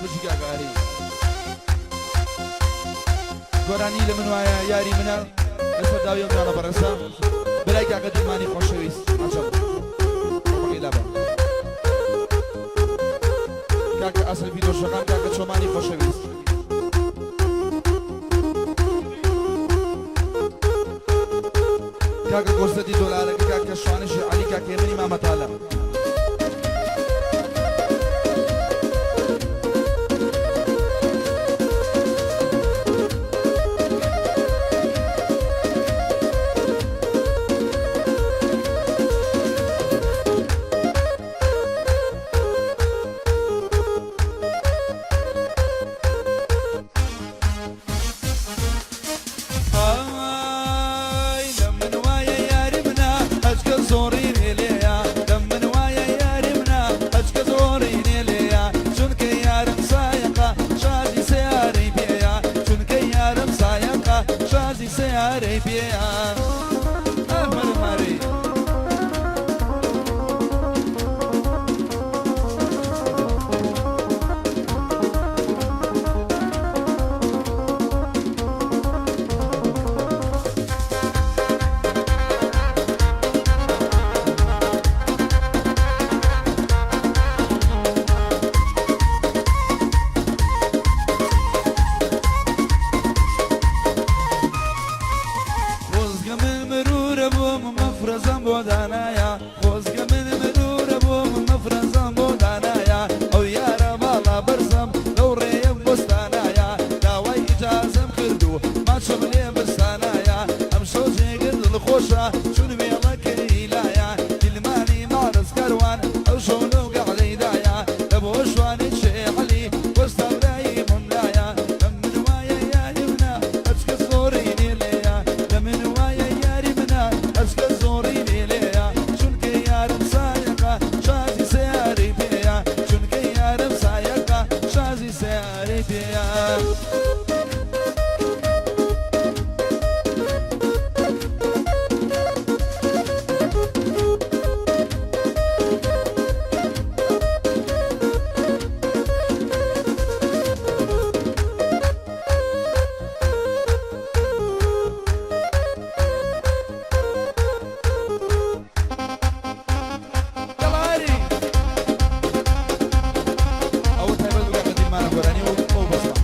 بژی کاک ئاری. گۆرانی لە من وایە یاری منە لەسەر داوی ئەم جانە بەڕێزە برای کاکە دیلمانی خۆشەویست عەجەب ڕۆمەکەی لابە کاکە ئەسڵ ڤیدۆشەکان کاکە چۆمانی خۆشەویست. کاکە گۆسەتی دۆلارەکە کاکە شوانشی عەلی کاکە هێمنی مامە تالە. ئای لە من وایە یاری منە ئەچکە زۆڕی لێیە لە من وایە یاری منە ئەچکە زۆڕی لێیە چونکە یارم سایەقە شازی سەیارەی پێیە چونکە یارم سایەقە شازی سەیارەی پێیە ئەفەرم ئاری. خۆزگە من مرورە بووم مەفرەزەم بۆ دانایە خۆزگە من مرورە بووم مەفرەزەم بۆ دانایە ئەو یارە باڵا بەرزەم لەو ڕێیەم بۆستانایە داوای ئیجازەم کرد و ماچم لێ بستانایە ئەمشەو جێگر دڵخۆشە چون وێڵەکەی لایە دیلمانی مارس کاروان ئەو شەو لەو گەعدەیدایە لە بۆ شوانی شێ عەلی وەستا برای مەملایە لە من وایە یاری منە ئەچکە زۆری لێلێیە لە من وایە یاری منە ئەچکە زۆری لێلێیە چونکە یارم سایەقە شازی سەیارەی پێیە چونکە یارم سایەقە شازی سەیارەی پێیە. دەڵاری ئەوە تایبەت بوو کاکە دیلمانە گۆرانی و ئەو بەزمە.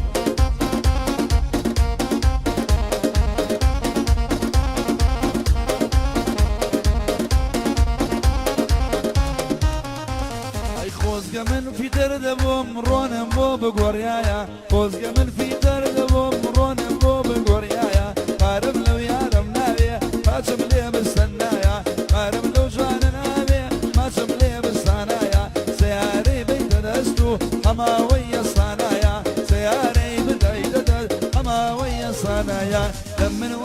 ئەی خۆزگە من فیتەر دەبووم ڕۆنم بۆ بگۆڕیایە خۆزگە من فیتەر دەبووم ڕۆنم بۆ بگۆڕیایە پارەم لەو یارەم ناوێ پاچم لێ بسەنایە پارەم لەو جوانە ناوێ ماچم لێ بسانایە سەیارەی بەیتە دەست و حەماوەی یەسانایە سەیارەی بدەیتە دەست حەماوەی یەسانایە لە من.